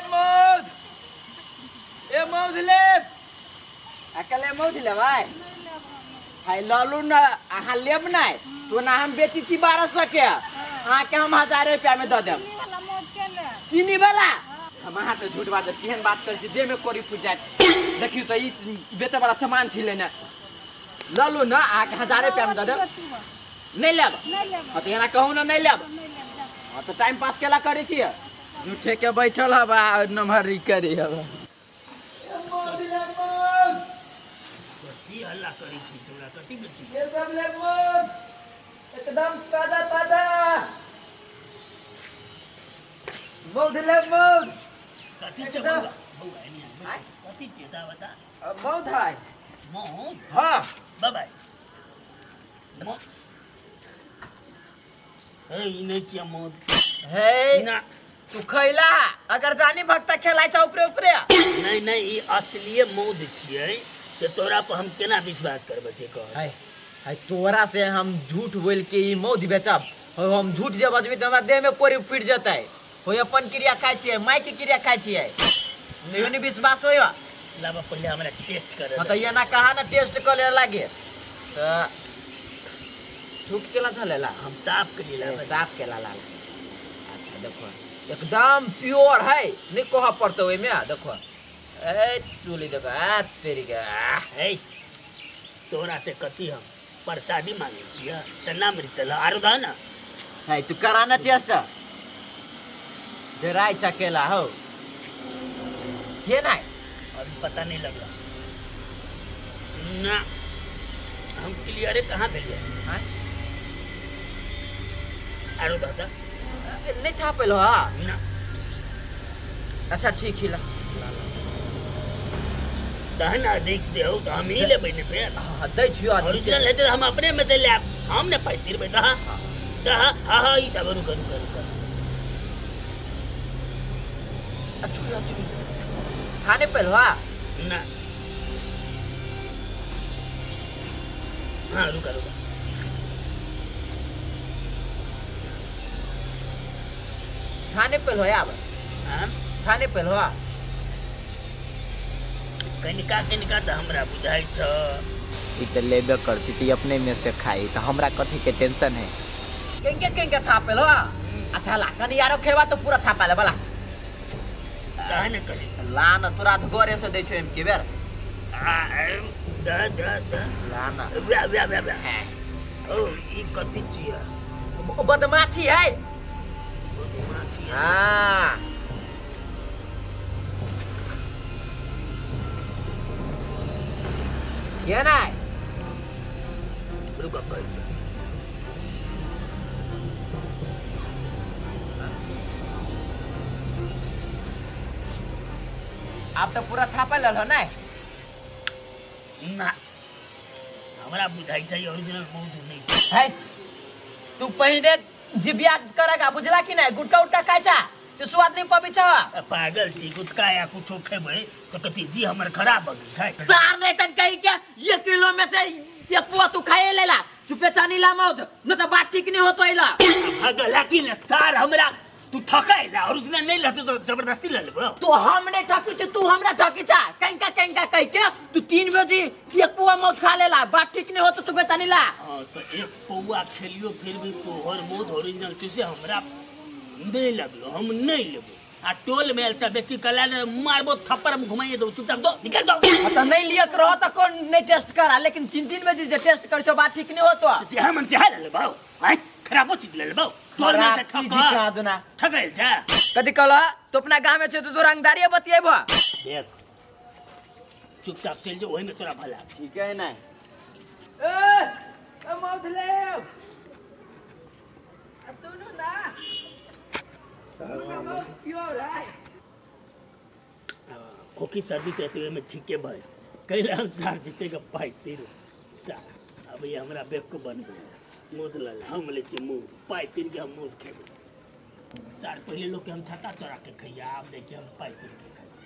लेब मौध, ए मौध लेब, अकेले मौध लेबै? हाय ललू न, अहाँ लेब नहि तो ना हम बेची छी 1200 के, अहाँके हम 1000 रुपया में दऽ देब। चीनी वाला हम अहाँ से झूठ बाजब? केहन बात करै छी, देह में कोरी फूटि जायत। देखियौ तऽ ई बेचै वाला सामान छी लेने। ललू न, अहाँके 1000 रुपया में दऽ देब। नहि लेब? हाँ तऽ एना कहू ने, नहि लेब। हाँ तऽ टाइम पास केला करै छियै? झूठे के बैठल हब आ नमहरी करी हब। कथी हल्ला करै छी तोरा? कथी बेची? ये सब लेब, एकदम ताजा ताजा मौध लेब, मौध। कथी छै? एकदम। बौआ बौआ, एनी आ। आँय? कथी छै ता बता। मौध है। मौध? हाँ। बाबा मौध हे, ई नहि छियै मौध। हे। ना। तू खैला अगर जानी भक्ता खेलाइ छौ ऊपरे ऊपरे। नहि नहि, ई असलिए मौध छियै से तोरा पर हम केना विश्वास करबै से कह। है है, तोरा से हम झूठ बोल के ई मौध बेचब? हो, हम झूठ जे बजबी तऽ हमरा देह में कोरी फूटि जेतै। हो, अपन क्रिया खाइ छियै, माय के क्रिया खाइ छियै, नहीं नहीं विश्वास होय। लाबा, पहिले हमरा टेस्ट करे। हाँ तऽ एना कहा ना टेस्ट कऽ ले लागे तऽ थूक केला धलेला। हम साफ करिए लाबा। साफ केला लाल। अच्छा देखो, एकदम प्योर है, नहीं कह पड़तो ओहिमे। देखो, ए चूली देखो, आ तेरी के आ। हे, तोरा से कथी हम प्रसादी मांगे छियै? चना मृत आरो दह ना। है, तू करा ना टेस्ट, डराइ छ केला हो के नहीं। अभी पता नहीं लगला ना, हम क्लियरे कहाँ भेलियै? हाँ? आरो दह दह। नहीं था पेलो। हाँ। ना। अच्छा ठीक हिला। दह ना, देख दे तो हम ही लेबै ने फेर। हाँ, दै छियो। ओरिजिनल हेतै तऽ हम अपने में से लेब, हम ने पाइ तिरबै। दह दह। हाँ हाँ, ई सब रुक रुक रुक। अच्छा अच्छा, खाने पेलो। हाँ। ना, हाँ, रुका रुका। खाने पेलो आब। हाँ। खाने पेलो। कनिका कनिका तऽ हमरा बुझाइ छ। ई तऽ लेबे करती तऽ ई अपने में से खाई तऽ हमरा कथी के टेंशन है? केंके केंके था पेलो। अच्छा ला, कनी आरो खेबा तो पूरा था पाले वाला। कहे ने करी। ला न, तोरा तो गरे से दै छौ एम के बेर। आ दह दह दह। ला न। व्या व्या व्या व्या। हैं। ओ ई कथी छियै? बदमाशी है। बदमाशी? हाँ। ये ना। रुक, कहै छियौ। आप तो पूरा थापा लल हो ना। ना, हमरा बुझाइ छै ओरिजिनल मौध नहि। है, तू पहिने जिबिया करेगा, बुझला कि नहीं? गुटका उटका खाइ छा से स्वाद नहीं पबी छा। पागल छी? गुटका या कुछो खेबै तऽ कथी जी हमर खराब भऽ गेल छै? सार नहीं तन कही के एक किलो में से एक पुआ तू खाए लेला। चुपे चानी ला मौत, न तो बात ठीक नहीं होतो इला। भगला की ने सार, हमरा तू ठकै ला? ओरिजिनल नहि रहतौ तऽ जबरदस्ती लऽ लेबो। तो हम नहीं ठकी छी, तू हमरा ठकी छा। कंका कंका कह के तू 3 बजे एक पुआ मौत खा लेला। बात ठीक नहीं होतो, तू बेचानी ला। हाँ तऽ एक पौआ खेलियो, फिर भी तोहर मौध ओरिजिनल छै से हमरा नहि लगलो, हम नहि लेबो। आ टोल में तऽ बेसी कला ने मारबो थप्पड़, हम घुमाइए दो। चुपचाप दो, निकल दो। हाँ तो नहीं लिया रहो तो कौन नहीं टेस्ट करा, लेकिन 3 3 बजे जे टेस्ट कर छो, बात ठीक नहीं होतो। जेहा मन सेहा ले लेबो। आँय, खराबो चीज ले लेबो? टोल में खराब से चीज ठक कहा दूना। ठकल छै। कथी कहला? तू अपना गाँव में छे तो तू रंगदारी बतियेबो? देख, चुपचाप चलि जो, ओहिमे तोरा भला। ठीक है ना। ए ए मौध लेब? आ सुनू ना, सुनू ना, मौध प्योर है। खोखी सर्दी तऽ एतबे में ठीके भइल। कैला हम सार जीते के पाइ तीर अब ये हमरा बेवकूफ बनबै मौध लल। हम लै छियै मौध, पाइ तीर के हम मौध खेबै। सार, पहिले लोग के हम छत्ता चोरा के खैया, आब दै छियै हम पाइ तीर के खैया।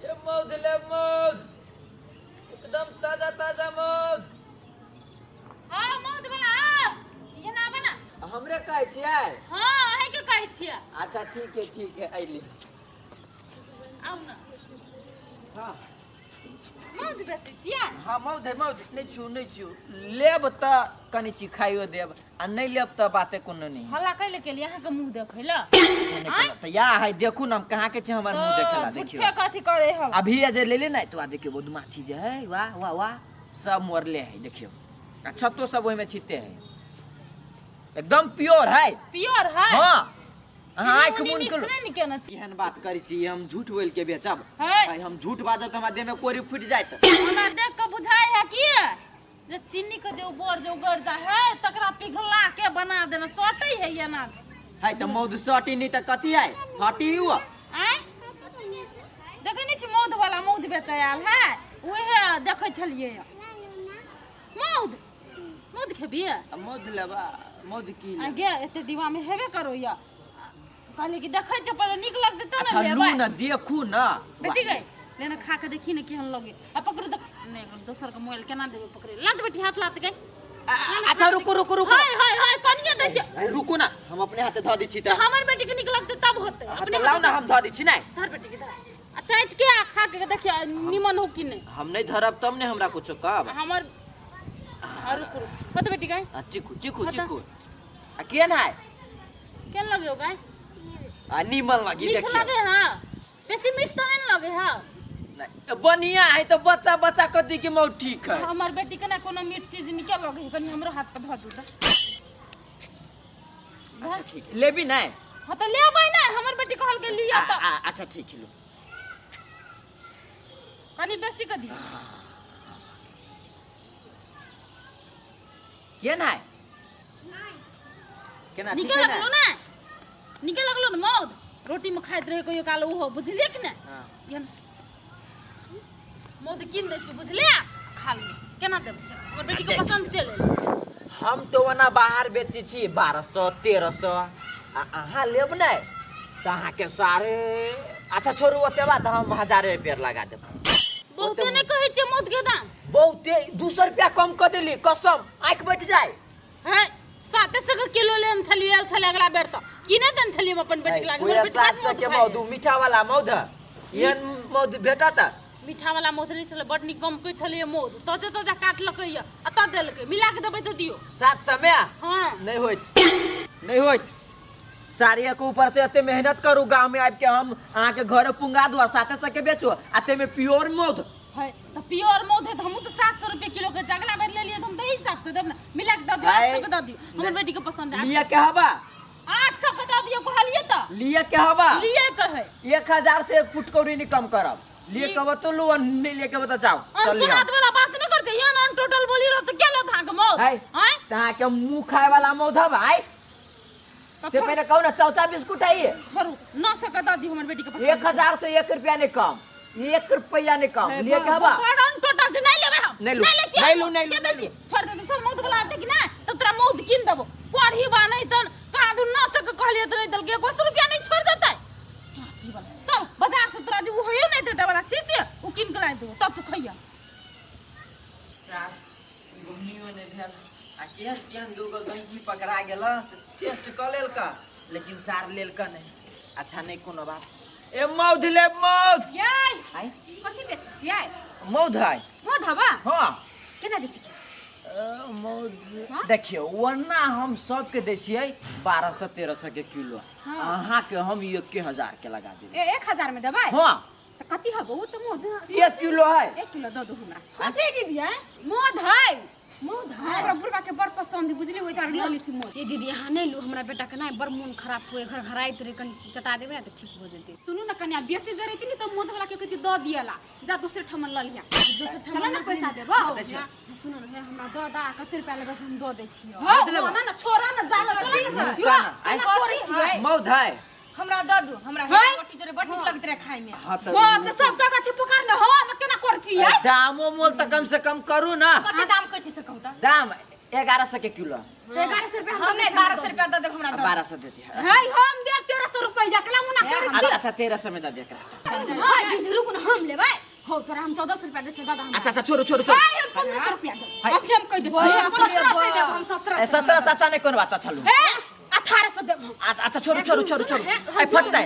ये मौध ले, मौध एकदम ताजा ताजा मौध। हाँ, मौध बना, ये ना बना। हमरे कहै छियै? हाँ, अहीं के कहै छियै। अच्छा ठीक है, ठीक है, अइली। आउ न। हाँ। मौध बेचै छियै? हाँ, मौध है, मौध। नहि छू, नहि छू। लेब तऽ कनि चिखाइयो देब आ नहि लेब तऽ बाते कोनो नहि। हल्ला कैले केलियै अहाँके मुँह देखै लए? अच्छा, नहि कोनो। तऽ या है, देखू ने हम कहाँ के छै, हमर मुँह देखै ला देखियौ। झूठे कथी करे हम। अभी जे लेले ने तो आ देखियौ मधुमाछी जे है, वाह वाह वाह, सब मरले है देखियौ। आ छतो सब ओहिमे छिते है, एकदम प्योर है। प्योर है? हाँ, अहाँ आँखि चीनी मुन मिक्स के नहि ने केने छी। एहन बात करै छी, हम झूठ बोल के बेचब? है। भाई, हम झूठ बाजब तऽ हमरा देह में कोरी फूटि जायत। हमरा देख के बुझाइ है कि जे चीनी के जे बोर जे उगड़ जाय है तकरा पिघला के बना देना सटै है एना। है तऽ मौध सटी नहि तऽ कथी है, हटी हुआ। आँय, देखै नहि छी मौध वाला मौध बेचै आयल है, उहे देखै छलियै। मौध मौध खेबियै? आ मौध लेबा? मौध की आ लेब? गे, एते दीवा में हेबे करो या कहली कि देखै छै पहिले नीक लगतै तब अच्छा ने लू लेबै। न, देखू न। बेटी गई, लेना खा के देखी ने केहन लगे। आ पकड़ू तऽ नहि, दोसर के मोबाइल केना देबै पकड़े? लात बेटी, हाथ लात गई। अच्छा रुकू रुकू रुकू। हाय हाय हाय, पानिये दै छै। ए, रुकू ना, हम अपने हाथे धऽ दै छी तऽ। हमर बेटी के नीक लगतै तब होतै। हाँ, अपने तऽ लाउ ना, हम धऽ दै छी नै। धर बेटी के धर, आ चाटि के आ खा के देखियो निमन हो कि नहि। हम नहि धरब तब ने हमरा कुछो कहब। हमर आ रुक रुक, होत बेटी गई। आ चीकू चीकू। हाँ, तऽ। चीकू आ केहन है? केहन लगे हो गाय? आ नीमन लगी। मीठ देखियौ। लगे? हाँ, बेसी मीठ तो नहीं लगे? हाँ। नहीं, बढ़िया है तो बच्चा बच्चा कथी के मौत ठीक है। हमर बेटी के ना कोनो मीठ चीज निके लगे है, कनी हमरो हाथ पर धऽ दू तऽ। अच्छा ठीक है, लेबी नहीं? हाँ तऽ लेबै ना, हमर बेटी कहल के लिअ आ, तऽ। आ, अच्छा ठीक है, लो। कनी बेसी के दियौ। केहन है? केना? नीके ठीक है लगलो ना? ने, नीके लगलो ने मौध? रोटी में खाइत रहे कहियो काल ओहो, बुझलियै कि ने? हाँ। एहन मौध कीन दै छी, बुझलियै? खा लिअ। केना देबै से? हमर बेटी के पसंद चलि एलै। हम तो ओना बाहर बेचै छी 1200 1300, आ अहाँ लेब नहि तऽ अहाँके साढ़े, अच्छा छोड़ू ओते बात, हम हजारे रुपया लगा देब। बहुते नहि कहै छियै मौध के दाम? बहुते 200 रुपया कम कऽ देली, कसम आँखि बैठ जाय। हैं, 700 के किलो लेन छलियै, आयल छलै अगला बेर तऽ किने देन छलियै हम अपन बेटी के लागे। हमर पूरा बेटी 700 बड के मौध मौध, खाइ। मीठा वाला मौध, एहन मौध भेटत? मीठा वाला मौध नहि छलै, बड नीक गमकै छलियै मौध, ताजे ताजा काटलकै यऽ आ तऽ देलकै। मिला के देबै तऽ दियौ। 700 में? हाँ। नहि होइत, नहि होइत। साड़िया के ऊपर से एते मेहनत करू, गाँव में आबि के हम अहाँके घर पुंगा दू आ 700 के बेचू, आ ताहिमे प्योर मौध। है तऽ प्योर मौध है तऽ हमहूँ तऽ 700 रुपये किलो के छै। अगला बेर लेलियै तऽ हम तऽ हिसाब से देब ने, मिला के दऽ दियौ। 800 के दऽ दियौ, हमर बेटी के पसंद है। लिअ के हवा? 800 के दऽ दियौ कहलियै तऽ। लिअ के हवा? लिए कहे। 1000 से एक फुट कौड़ी नहीं कम करब। लिए के तो लू, आ नहीं लिए के तो जाओ, चल लिअ। अनसुनात वाला बात नहि कर छै, एहन अन टोटल बोली रहो तऽ के लेत अहाँके मौध? है। आँय? तऽ अहाँके मुँह खाय वाला मौध है भाई। तऽ से छोड़ू। पहले कहू ना, चौथा बिस्कुट है ये। छोड़ू, 900 के दऽ दियौ, हमर बेटी के पसंद। 1000 से 1 रुपया नहीं कम, 1 रुपया नहीं कम। लिए के हवा? बड़ टोटल छै, नहि लेबै हम। नहि लू, नहि लै छियै नहि हम। लू, नहि लू, के नहि बेटी छोड़ दे, दोसर मौत वाला आते कि नहि तऽ तोरा मौत कीन देबो। कोढ़ी बा नहि तन कादू। 900 के कहलियै तऽ नहि देलकै, एको सौ रुपया नहि छोड़ देतै। चल बाजार से तोरा जे ओ होइयो नहि देतै वाला शीशी, ओ कीन के लाबि देबो तब तू खइया। सार घुमियो नहि भेल आ केहन केहन दूगो गहिंकी पकड़ा गेल से टेस्ट कऽ लेलक, लेकिन सार लेलक नहि। अच्छा नहि कोनो बात। ए मौध ले मौध। यै। आइ। कथी बेचै छियै? मौध है। मौध हवा? हाँ। केना दै छियै? मौध? हाँ? देखियौ, ओना हम सबके दै छियै 1200 1300 के किलो। हाँ। अहाँके हम 1000 के लगा देबै। ए, 1000 में देबै? हाँ। तऽ कथी हबो ओ तऽ मौध? 1 किलो है। 1 किलो दऽ दू हमरा। कथी दीदी है? मौध है। मौध है? हमरा बुढ़बा के बड़ पसंद है, बुझली? ओहि दुआरे लऽ लै छी मौध। ये दीदी, अहाँ नहि लू। हमरा बेटाके ने बड़ मोन खराब हुए, घर घराइत रहै, कनि चटा देबै ने तऽ ठीक भऽ जेतै। सुनू ने कन्या, बेसी जरेती ने तऽ मौध वाला के कहती दऽ दियला, जा दोसर ठाम लऽ लिहा। दोसर ठाम? चला ने, पैसा देबो। सुनू ने, हे हमरा दऽ दा, कते रुपया लेबै से हम दऽ दै छियै। हाँ, मौध लेबै? ना ना, छोड़ा ना, जा चला ने। मुँह कान, आइ। केना करै छियै? मौध है। हमरा दऽ दू, हमरा है? रोटी जोरे बड़ नीक लगैत रहै खायमे। हाँ तऽ बाप रे, सब जगह छै पुकार ने, हवा में केना करै छियै? दामो मोल तऽ कम से कम करू ना। कते दाम कहै छै से कहू तऽ। दाम 1100 के किलो। तऽ 1100 रुपया हम नहि, 1200 रुपया दऽ देब, हमरा दऽ। 1200 देती है। है, हम देब 1300 रुपया, केला मुना करै अच्छा अच्छा, 1300 में दे दे एकरा। हाय दीदी, रुक न, हम लेबै। हो, तोरा हम 1400 रुपया दै छियै, दादा हमरा। अच्छा अच्छा, छोड़ू छोड़ू छोड़ू। हाय, हम 1500 रुपया देब। हाय। अभी हम कहि दै छियै। 1700 देब हम, 1700। ए, 1700? अच्छा नहि कोनो बात, अच्छा लू। हे, 1800 देब हम। अच्छा अच्छा छोड़ू छोड़ू छोड़ू छोड़ू आई फटतै।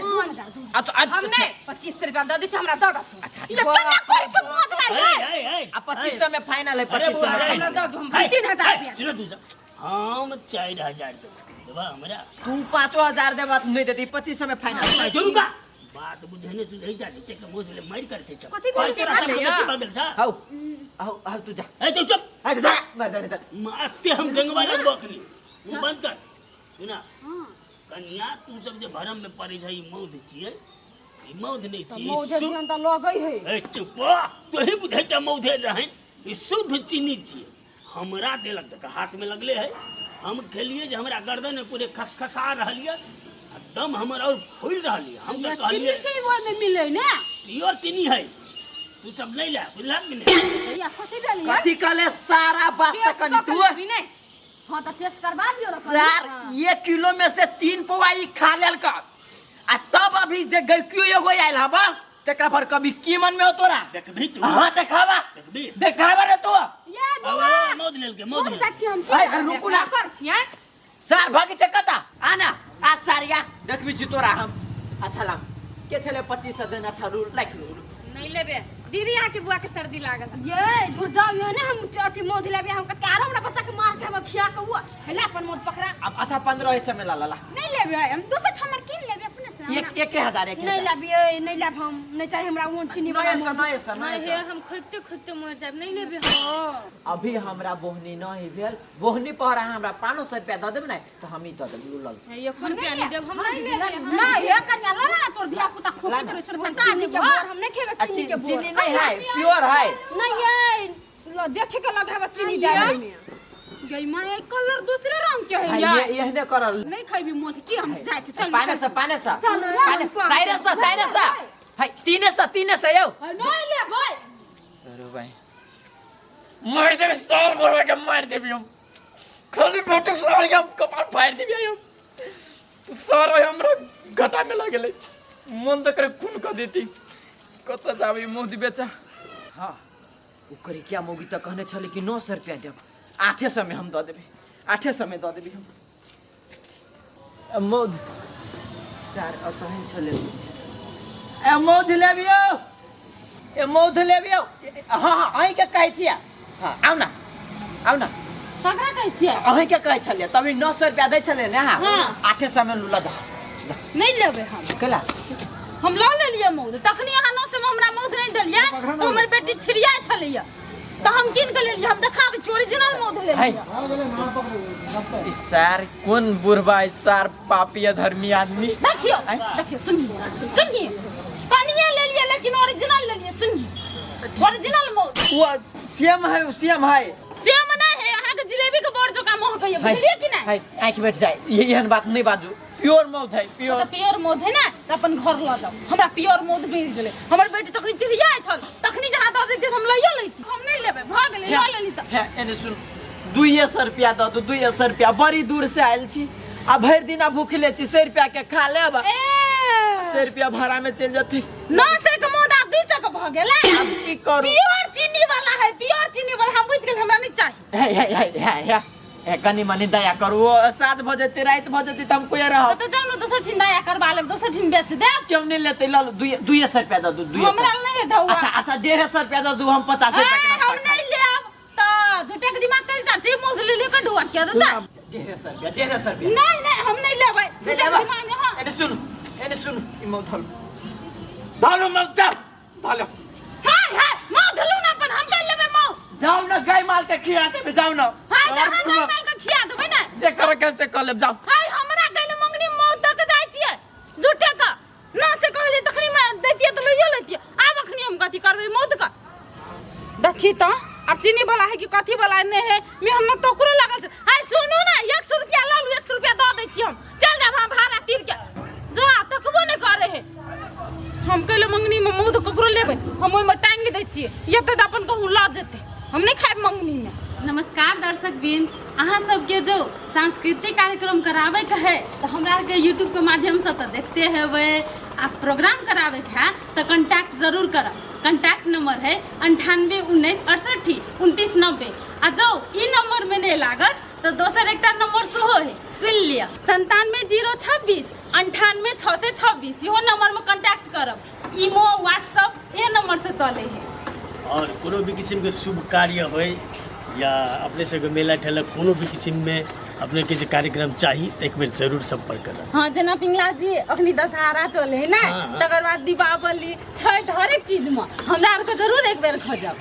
अच्छा हम नहीं 2500 रुपया दऽ दै छी, हमरा दऽ दऽ तू। अच्छा ये केना करै छै मौत लाई है है है आ 2500 में फाइनल है, 2500 में अरे फाइनल। दऽ दू हम 3000 रुपया। सुनो तू सब, हम 4000 देबो, देबा हमरा? तू 5000 देबा त नहीं देती, 2500 में फाइनल। जरूर का बात बुझे ने सुझे जा झुटे के मुंह ले मार करते सब। कथी बोलै छै? तोरा सब खाली, बच्ची बगल था। हाउ हाउ हाउ तू जा। ए तू चुप। ए जा मार दे दे। मारते हम डंगवा लगबो अखनी। मुंह बंद कर। सुना कन्या, तू सब जे भरम में पड़े छै, ई मौध छियै, ई मौध नहीं छियै, ई मौध शुद्ध- जीवन तऽ लगै है। ए चुप, तोही बुझै छ मौधे रहन, ई शुद्ध चीनी छियै। हमरा देलक तऽ हाथ में लगले है, हम खेलिए जे हमरा गर्दन में पूरे खसखसा रहल ये आ दम हमर और फूल रहल ये। हम तऽ चीनी कहलिए छै ओहिमे मिलै ने। प्योर चीनी है, तू सब नहीं ले, बुझलक कि नहीं? भैया कथी भेल ये? कथी कहले सारा बात टेस्ट कनी कऽ तू के लेबही ने? हाँ तऽ टेस्ट करबा दियौ ने कनी। सर हाँ। 1 किलो में से 3 पौआ ई खा लेल का आ तब अभी जे गैकियो एगो आयल हबा तकरा पर कभी की मन में हो तोरा? देखबी तू? हाँ देखावा। देखबी? देखावा रे तू। ये अब बौआ मौध लेलके, मौध मौध लेलके। छी हम की अरे, करबै? रुकू ना। कर छियै। सार भागी छै कता आना आ सारिया देखबी छी तोरा हम। अच्छा ला के छले 2500 देना। अच्छा रूल लाइक लू। नहीं लेबे दीदी, यहाँ के बुआ के सर्दी लागल है। ये झुर जाओ ये ने हम अथी मौध लेबे हम कत आरो हमरा बच्चा के मार के हम खिया के हुआ हेला अपन मौध पकड़ा। अब अच्छा 15 सौ में ला ला ला। नहीं लेबे हम, दोसर ठामर कीन लेबे अपने से हमरा। एक एक हजार एक नहीं हजार। लेबे, नहीं लेब हम, नहीं चाहिए हमरा वो चीनी वाला नए सौ मौध। नए सौ नए नहीं सौ। हे, हम खोजते खोजते मर जाब, नहीं लेबे हम। अभी हमरा बोहनी नहीं भेल, बोहनी पर अहाँ हमरा 500 रुपया दऽ देब ने तऽ हम ई दऽ देब लूलल। एको रुपया नहीं देब हम, नहीं लेबे। ना ये कन्या ला ना तोर धिया पुता ला खोकी ना। तोरे छोड़ चटा चीनी दे के बोर हम नहीं खेबे, आ चीनी के बोर। चीनी नहीं है, प्योर है। नहीं ये लो देखे के लगे हवा चीनी दे में गई मां, ये कलर दूसरे रंग के है है, यार। एहने करल। नहीं खैबी मौध की हम जाइ छी, चल पाने से पाने से चल, पाने से 400 400 है, 300 300 यौ। नहीं लेबै। अरे भाई मार देबी सार बोलवा के मार देबी हम, खाली बेटे सार के हम कपार फाड़ देबी हम। सार हमरा घटा में लगले, मन तऽ करे खून कऽ देती। कतऽ जाबी मौधी बेचा? हाँ ओ करिकिया मौगी तऽ कहने छलै कि 900 रुपया देब, 800 में हम दऽ देबै, 800 में दऽ देबै हम। मौध चार अतहन छलै। ए मौध लेबियौ, ए मौध लेबियौ। हाँ हाँ अहीँके कहै छियै। हाँ आउ ना आउ ना। ककरा कहै छियै? अहीँके कहै छलियै, तभी 900 रुपया दै छलियै ने। हाँ हाँ। 800 में लऽ जा। नहीं लेबै हम। केला? हम लऽ लेलियै मौध, तखनी अहाँ 900 में हमरा मौध नहीं देलियै तऽ हमर बेटी छिड़िया छलैया तऽ हम कीन के लेलियै। हम देखा दै छी ओरिजिनल मौध है लेलियै। ई सार कोन बुढ़बा है, सार पापी अधर्मी आदमी। देखियौ देखियौ, सुनिए सुनिए, कनिए लेलियै लेकिन ओरिजिनल लेलियै। सुनिए, ओरिजिनल मौध। वो सेम है, सेम है। सेम नहीं है, अहाँके जिलेबी के बोर जकाँ महकैया, बुझलियै कि नहि? है आँखि बैठ जाए, एहन बात नहीं बाजू, प्योर मौध है प्योर। तऽ प्योर मौध है ने तऽ अपन घर लऽ जाउ, हमरा प्योर मौध मिल गेलै। हमर बेटी तखनी चिड़िया छल, तखनी जहाँ दऽ दैतियै तऽ हम लैयो लैती। हम नहि लेबै, भऽ गेलै, लऽ लेली तऽ। हे एने सुन, 200 रुपया दऽ दू, 200 रुपया, बड़ी दूर से आयल छी आ भरि दिना भूखले छी, 100 रुपया के खा लेब, ए 100 रुपया भाड़ा में चलि जेतै। 900 के मौध आब 200 के भऽ गेलै। आब की करू? प्योर चीनी वाला है, प्योर चीनी वाला, हम बुझि गेल, हमरा नहि चाही। हे हे हे हे हे हे कनी मनी दया करू, ओ साँझ भऽ जेतै, राति भऽ जेतै तऽ हम कोई रहब। तऽ जाउ ने दोसर ठिन दया करबा लेब, दोसर ठिन बेच देब। क्यों नहीं लेतै? लऽ लू, 200 रुपया दऽ दू, 200। हमरा नहि ढौआ। अच्छा अच्छा 150 रुपया दऽ दू, हम 50 रुपया के ए, नाश्ता हम नहीं लेब तऽ झूठे के दिमाग कल चाची मौध ले ले के ढुआ के देतै। 150 रुपया, 150 रुपया। नहीं नहीं हम नहीं लेबै, झूठे के दिमाग में। हाँ एने सुन, एने सुन, ई मौध धलू धलू, मौध जा धलू। हाय हाय मौध लू ना अपन, हम कल लेबै मौध। जाउ ना गाय माल के खिया देबै, जाउ ना। हाय तऽ अहाँ गाय माल के खिया देबै ने, जे करे के से कऽ लेब, जाउ। हाय हमरा कहले मंगनी मौत दऽ के जाइ छियै झूठे के ना से कहलियै तखनी में दैतियै तऽ लैयो लैतियै। आब अखनी हम कथी करबै मौत के? देखी तऽ आब चीनी वाला है कि कथी वाला नहीं है, मेहनत तऽ ओकरो लागल छै। हाय सुनू ना, 100 रुपया लऽ लू, 100 रुपया दऽ दै छी हम, चल जाब हम भाड़ा तीर के जा, तकबो नहि करे है। हम कहले मंगनी में मौध ककरो लेबै, हम ओहिमे टांगि दै छियै, एतै तऽ अपन कहूँ लऽ जेतै, हम नहि खायब मंगनी में। नमस्कार दर्शक बिंद, अहाँ सबके जो सांस्कृतिक कार्यक्रम कराबे के है तो हमरा आरके यूट्यूब के माध्यम से तो देखते हेबै, आ प्रोग्राम कराबे के है तो कॉन्टैक्ट जरूर करब। कॉन्टैक्ट नंबर है 98 19 68 29 90, आ जो ई नंबर में नहीं लागत तऽ दोसर एकटा नंबर सेहो है, सुनि लिअ, 97 026 98 626। इहो नंबरमे कॉन्टैक्ट करब। इमो, व्हाट्सअप इहे नंबर से चले है। आओर कोनो भी किसिमके शुभ कार्य होय या अपने सबके मेला ठेला, कोनो भी किसिममे अपनेके जे कार्यक्रम चाही, तऽ एक बेर जरूर सम्पर्क करब। हाँ, जेना पिंगला जी, अखनी दशहरा चले है ने? हाँ। तकर बाद दीपावली, छठि, हरेक चीजमे हमरा आरके जरूर एक बेर खोजब।